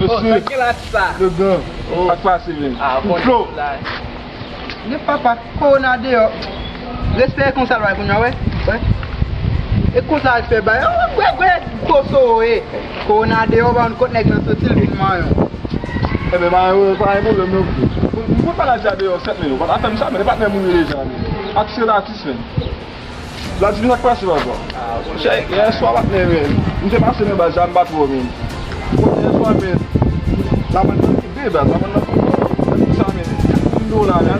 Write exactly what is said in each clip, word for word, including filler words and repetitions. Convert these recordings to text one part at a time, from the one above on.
Oh, sa gen la sa. Legan. Sa k pase, men? Ah, bon, Flo. Gen papa, kowona deyò. Respè konsa l bay kounye a, wè. Wè. E konsa l fè bay. Oh, gwè, gwè, gwo sou, e. Kowona deyò, pa konn kot nèg lan soti, l vin manyen. Enben, pa gen, pa gen pwoblèm non. M konn pale a deyò sèt mil. Afè m sa, men patnè m mouri deja, men. Akseleratis, men. Vladimir, sa k pase, papa? Ah, monchè, yè swa patnè, men. M te pase nan baz la, m pa t wè w, men. Bon, yè swa, men. Labann nan kite baz, labann nan kite. Sa, men. Vin do la, men.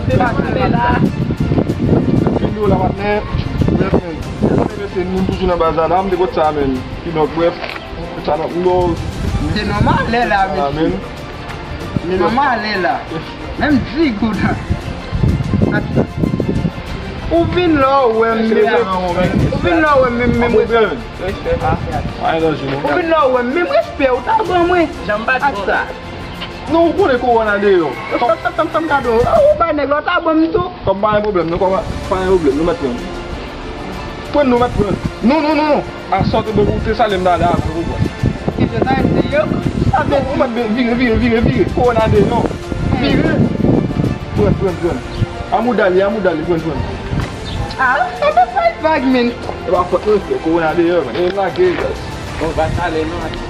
Vin do la, patnè. Men, men. Men, se nou toujou nan baz la, la, m te kot sa, men. Kidonk, brèf. Sa nan, non. Se nòmal, lè la, mesye. Men nòmal, lè la. Menm di goud. Ou vin la, ou wè m, ou vin la, ou wè m, menm, menm respè. Ou vin la, ou wè m, menm respè ou ta ban mwen. Ak sa. Non, ou konnen kowona deyò. Sa m ta ban w. Ou bay nèg la, ou ta ban m tou. Kòm pa gen pwoblèm, non, kòm pa gen pwoblèm, nou mèt pran. Pran nou, mèt pran. Non, non, non, non. Asò te bon pou te sale m dale avè w, ou konprann. Kite sa, se yo. Sa vle di. Ou mèt vire, vire, vire, vire. Kowona deyò. Vire. Pran, pran, pran. Amou dale, amou dale, pran, pran. Ah, sa pa fè vag, men. E pa fòt mwen fè, kowona deyò, men. E lage, guys. Bon, va sale, non.